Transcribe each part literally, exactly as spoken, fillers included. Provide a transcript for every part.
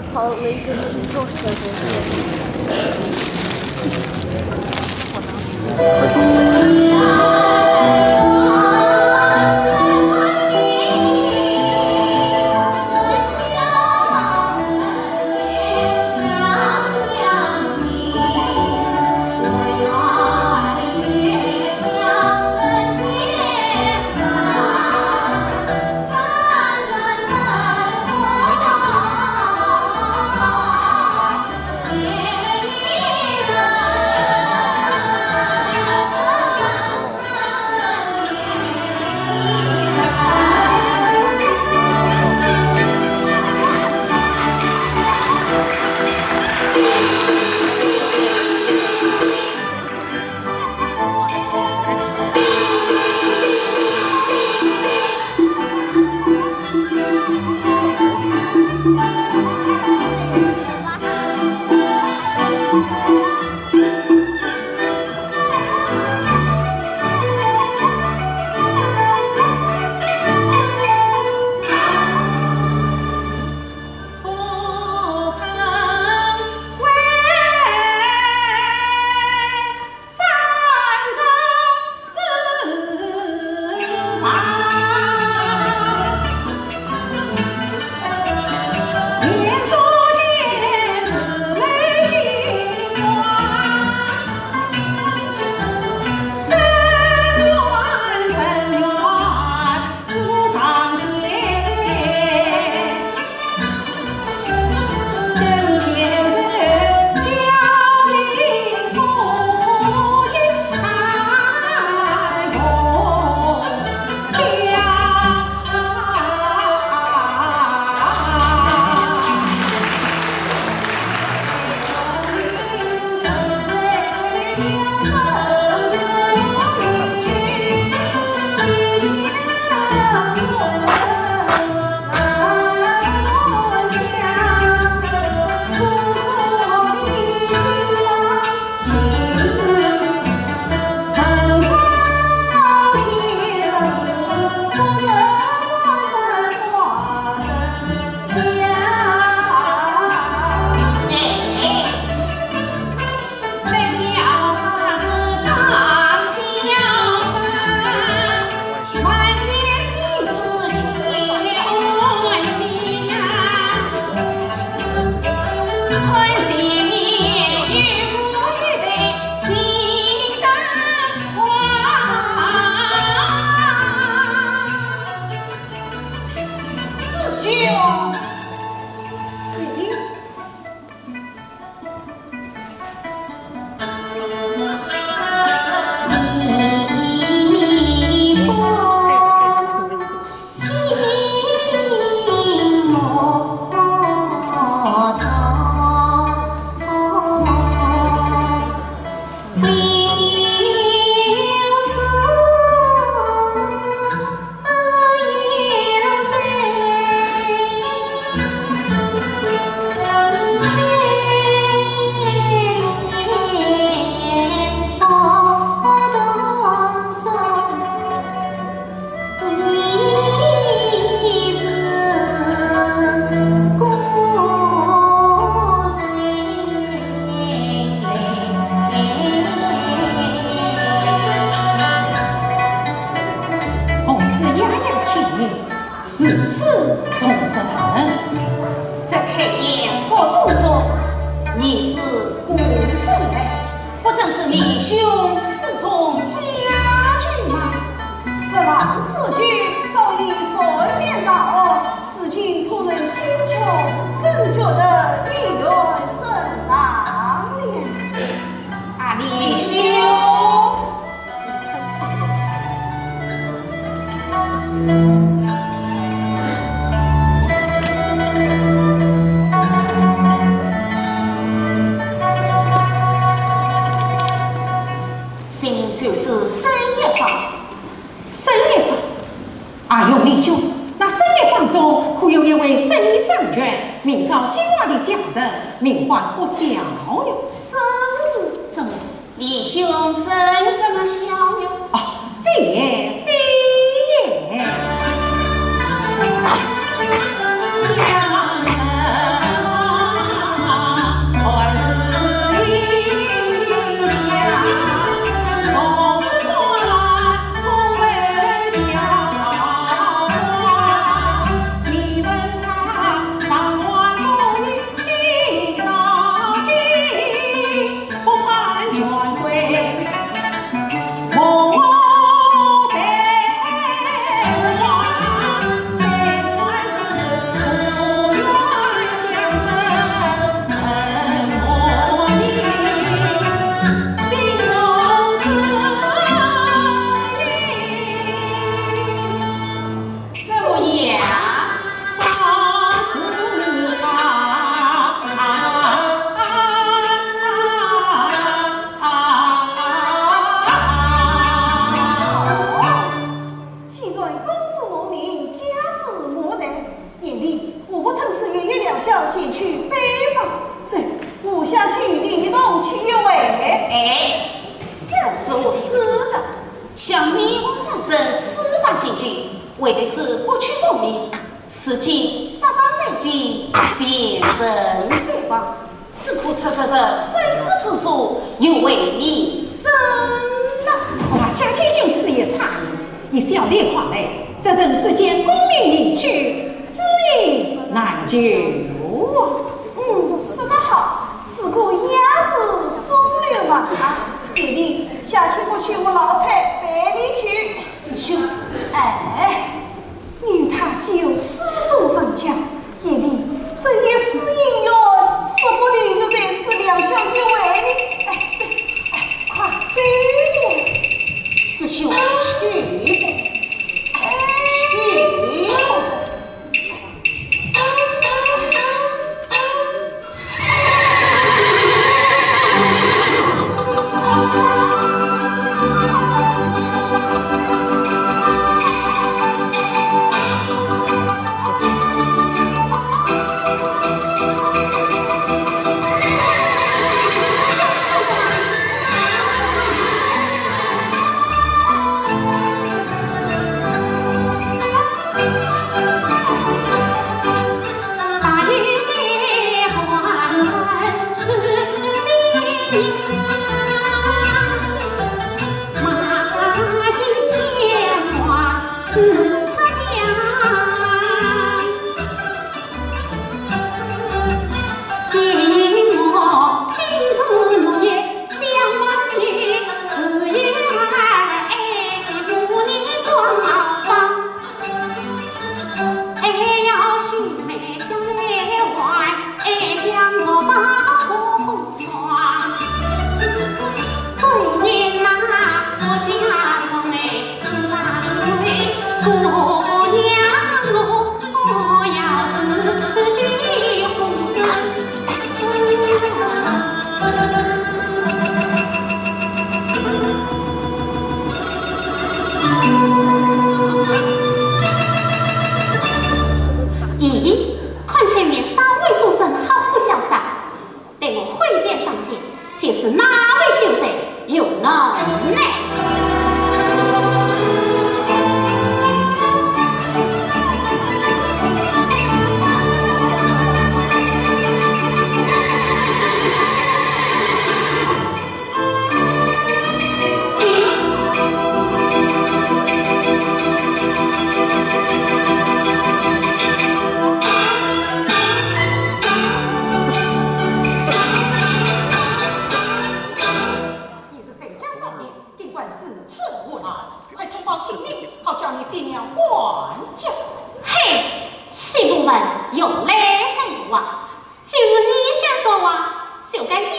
跑了一个星座。公子雅雅请。 如此动人。这开言不动作，你是何人来？不正是李兄寺中家眷吗？十万世钧早已善变朝，如今突然心穷，更觉得意愿深长了。啊，李兄。 姓名就是沈一方。沈一方？哎呦，李兄，那沈一方中可有一位十二生员，名叫金华的家人，名唤郭小玉。正是。怎么？ 李兄沈什么小玉？哦，非也，非也。拜访，这，我想请你一同去约会。哎，这是合适的。想你我三人此番进京，为的是不屈功名，如今搭档再见，前程似锦。 只可趁着这生死之处，有违名声呐。哇，夏卿兄此言差矣，你小弟看来，这人世间功名离去，知音难求啊。嗯，说得好，是个雅士风流嘛。啊，弟弟，下去我去，我老妻陪你去。师兄，哎。 你他既有丝绸人家，一定这一世姻缘，说不定就在此两相约会呢。哎，这，哎，快走呀！师兄，去吧，哎，去吧。 咦，看前面稍微书生好不潇洒，待我回见上仙，且试哪位秀才有能耐。 你是谁家少爷，竟敢如此胡来？快通报姓名，好叫你爹娘管教。嘿，岂不问由来才华， 既是你先说话，就该你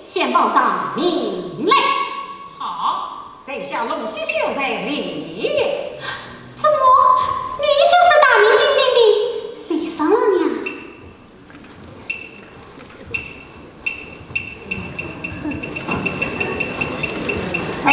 先报上名来。好，在下龙溪秀才李煜。怎么，你就是大名鼎鼎的李商郎呀？哎。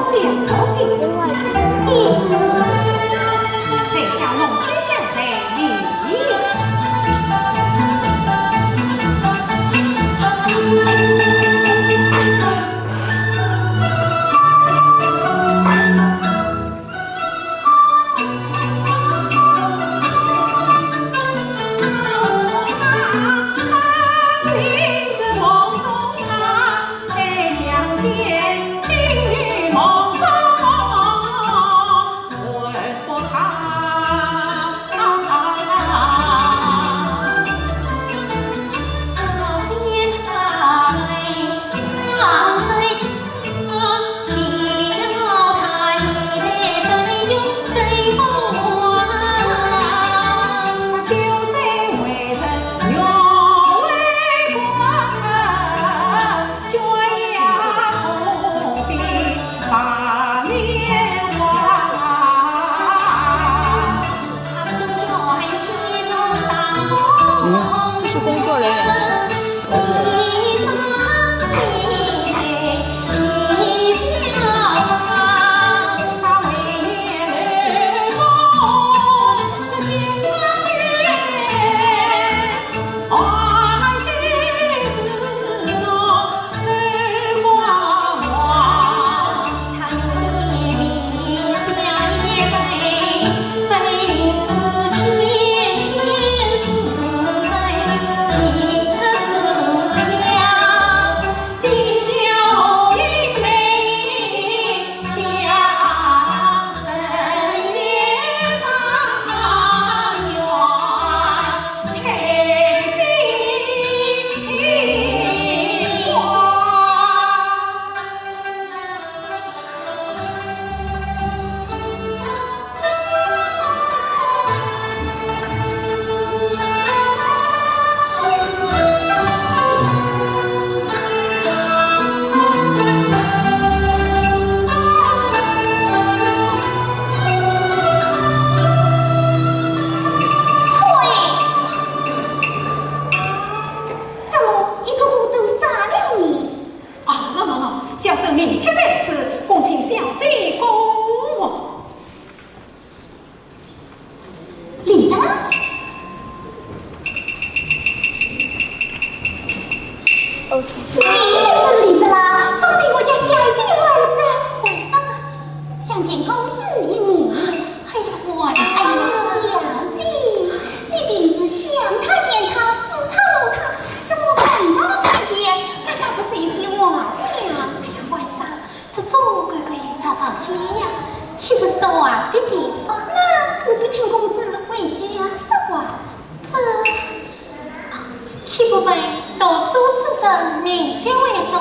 想不尽意思。在下龙须相随你。嗯，是工作人员。怎么一个个都杀了呢？啊，喏，喏，喏，小生明确在此，恭请小姐过目。李珍？哦，你就是李珍啦，方才我家小姐喊声。喊声啊，想见公子一面。哎呀，我的哎呀，小姐，你平时想她念她，思她怒她，怎么人到面前，反倒不说一句话了？哎呀，晚上，这种鬼鬼祟祟呀，岂是说话的地方啊？我不请公子回家说话。这，岂不为读书之人名节为重，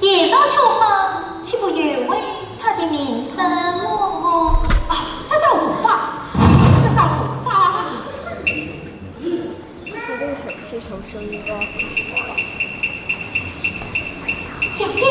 夜长秋访，岂不有违他的名声么？啊，这倒无妨，这倒无妨。小姐，